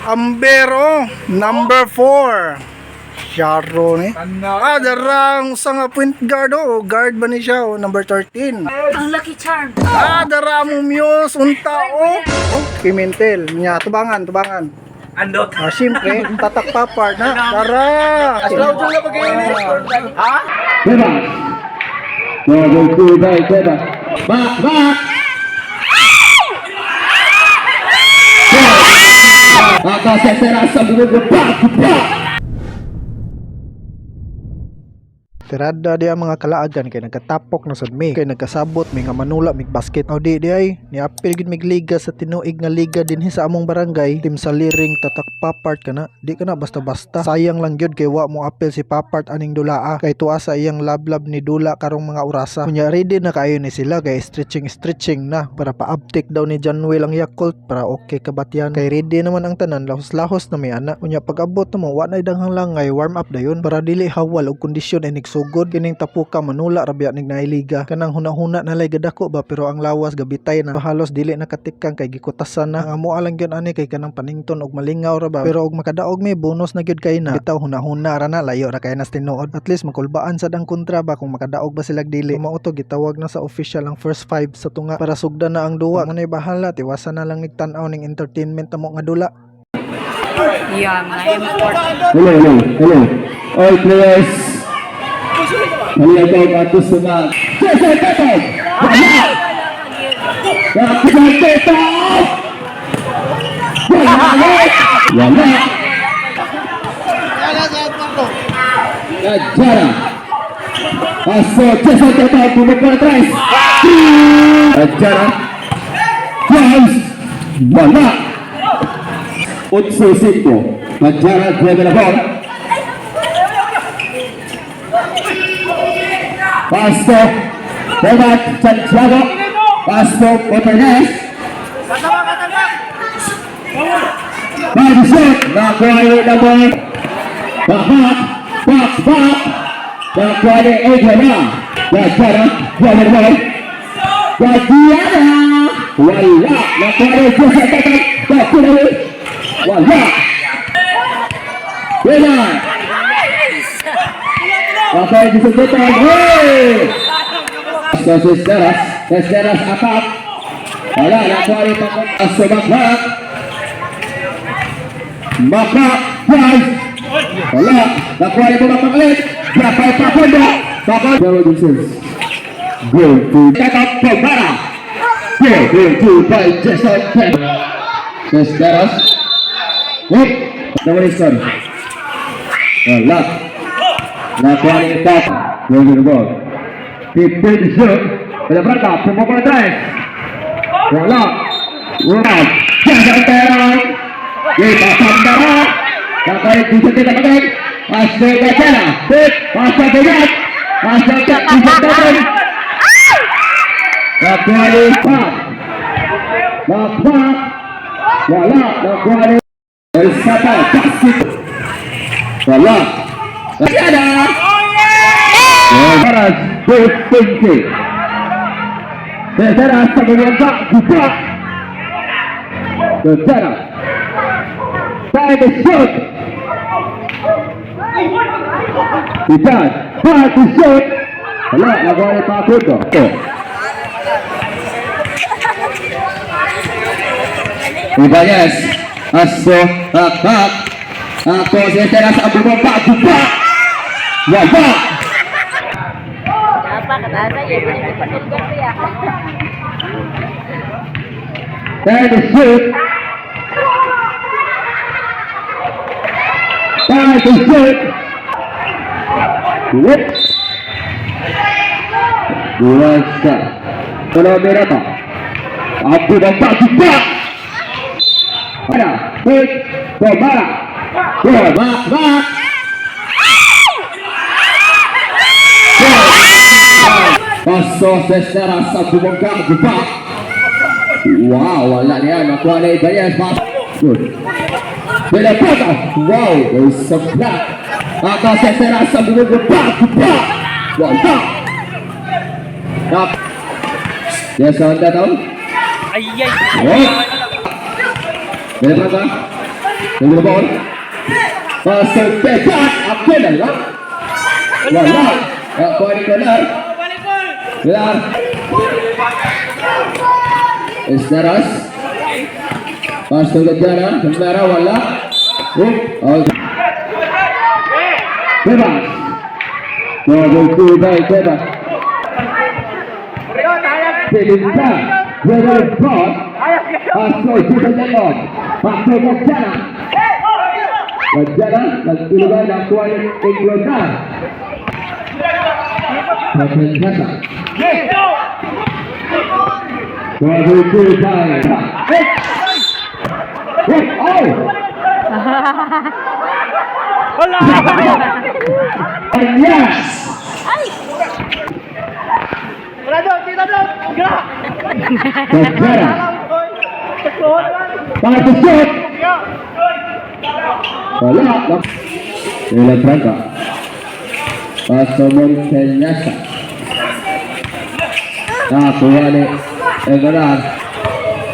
Ambero, number 4. Sharo ni. Ah, darang usa nga point guard oh. Guard ba ni siya oh, number 13. Ang Lucky Charm. Ah, dara mo Muse, unta oh. Oh, Pimentel, nya tubangan, tubangan. Andot. Ah, siyempre, tatak papar na. Dara. Aslaw na pag Ha? Cuevas. Number 2 by Cuevas. Back, back! Akasesera sa bumugo, back, back! Tirada di ang mga kalaagan kay nagkatapok na sad mi kay nagkasabot mi nga manula mig basket. Aw di di ay niapil gid mig liga sa tinuig nga liga dinhi sa among barangay. Team sa liring tatak papart kana di kana basta-basta. Sayang lang gyud kay wa mo apil si papart aning dulaa kay tuwa sa iyang lablab ni dula karong mga orasa. Kunya ready na kaayo ni sila kay stretching stretching na para paabtik daw ni Janwell ang Yakult para okay kabatyan kay ready naman ang tanan, lahos-lahos na may ana. Unya pag-abot namo wa nay daghang langay, warm up dayon para dili hawal og kondisyon inig sugod kining tapuka manula ra biya nig naay liga. Kanang hunahuna nalay gadako ba, pero ang lawas gabitay na, halos dili na katikang kay gikutasan na. Ang amo lang gyud ani kay kanang panington og malingaw ra ba, pero og makadaog may bonus na gyud kay na bitaw. Hunahuna ra na, layo ra kay nas tinuod. At least makulbaan sad ang kontra ba kung makadaog ba sila dili. Mao to gitawag na sa official ang first five sa tunga para sugdan na ang duwa. Mo bahala, tiwasan na lang nig tan-aw ning entertainment amo nga dula. Yeah, mga import. Hello, hello, hello. All players. Hello, ato sa mga. Jason Tetog! Wala! Jason Tetog! Wala! Wala! Najara. Paso, Jason Tetog, pumukha na tres. Najara. James! Wala! 8-5. Najara, 9 na ball. Paso, Bobat Santiago. Paso, Copernes. Body shot. Nakuha ni number. Back, back, back, back. Nakuha ni Adriana. Najara, 9 na ball. Gadiana. Wala. Nakuha ni Jose Tetog. Nakuha ni. Wala. Wala. Okay, Jose Tetog. Hey! So, Cisneros. Cisneros attack. Wala. Nakuha ni Pakot. Sumakbak. Maka. Drive. Wala. Nakuha ni Bumak ulit. Rafael Pacondo. Pacondo. Go to Tetog Pogara. Go, go to by Jason Tetog. Cisneros. Wait. Nawala yung score. Wala. Nakuha ni Pop. Go to the ball. 15 to shoot. Wala brata. Pumukol na tres. Wala. Wala. Jason Tetog. Ipasandara. Nakuha ni Jason Tetog again. Pass to Gacela. Pass to Gacela. Pass to Jason Tetog. Nakuha ni Pop. Nakuha. Wala. Nakuha ni El Sapa. Basket. Wala. Gacela. Oras, 2:20. Tercera sa bumangga, guba. Tercera. Time to shoot. Itan, time to shoot. Wala, nakuha ni Pakuto. Ibanez, Aso, Akak, Ako, Tercera sa bumangga, guba. Wala. Apa kataasa ya, boleh patulog ya. Time to shoot. Time to shoot. Whoops. Dua sa. Tulo minuto. Abu Bakar juga. Ada. Hit. Bomara. Dua. Bak. Bak. Paso secara Abu Bakar juga. Wow, wala niya. Nakuha na Ibanez. Pas. Good. Bila puta. Wow, there's some black. Maka secara Abu Bakar juga. Wala. Nak. Yes, on that. Ay, ay. Oh. Bila berapa? Yung ball. Pastor Pepat. Ako na lang. Wala. Nakuha ni Konar. Konar. Esnaras. Pastor Gadiana. Kamara wala. Oh. Cuevas. Double two by Cuevas. Pilinta. Cuevas ball. Pastor Gadiana. Pastor Gadiana. Gadiana. Nag-ilugan. Nakuha ni Inglonar. Pagkakasa. Double two by. Hey! Hey! Oh! Wala! And yes! Wala daw, tita daw! Gra! Gadiana. Para to shoot. Wala. De la Franca. Paso Monteñasa. Nakuha ni Egalar.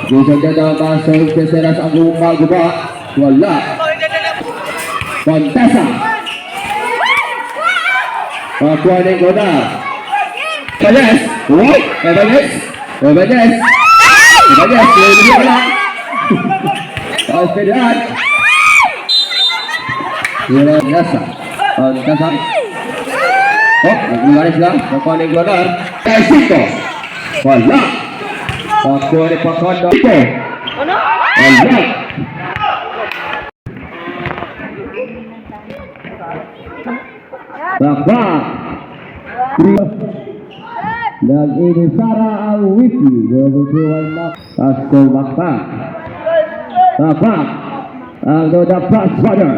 Jason Ganda, paso Cesaras ang gumaguba. Wala. Montesa. Nakuha ni Egalar. Ebanez. Uy! Ebanez. Ebanez. Ebanez. Wala. Paso Montesa. Montesa. Oh, naglugaris lang. Nakuha ni Glodar. Kay Cinco. Wala. Nakuha ni Pacondo. Cinco. Wala. Baba. Nag-inisara ang wiki. Gagawin na. Pasko Bakta. Baba. Ang Doda Pass Runner.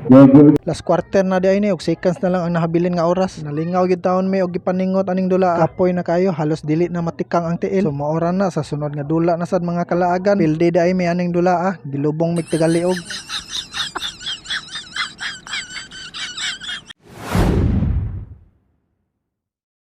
Gagawin. Last quarter na di ay ni og seconds na lang ang nahabilin nga oras. Nalingaw gyud taon may og gipaningot aning dula. Kapoy na kayo, halos dili na matikang ang tiil. So maora na sa sunod nga dula na sad, mga kalaagan. Pildi di ay may aning dula ah. Gilubong mig tagaliog.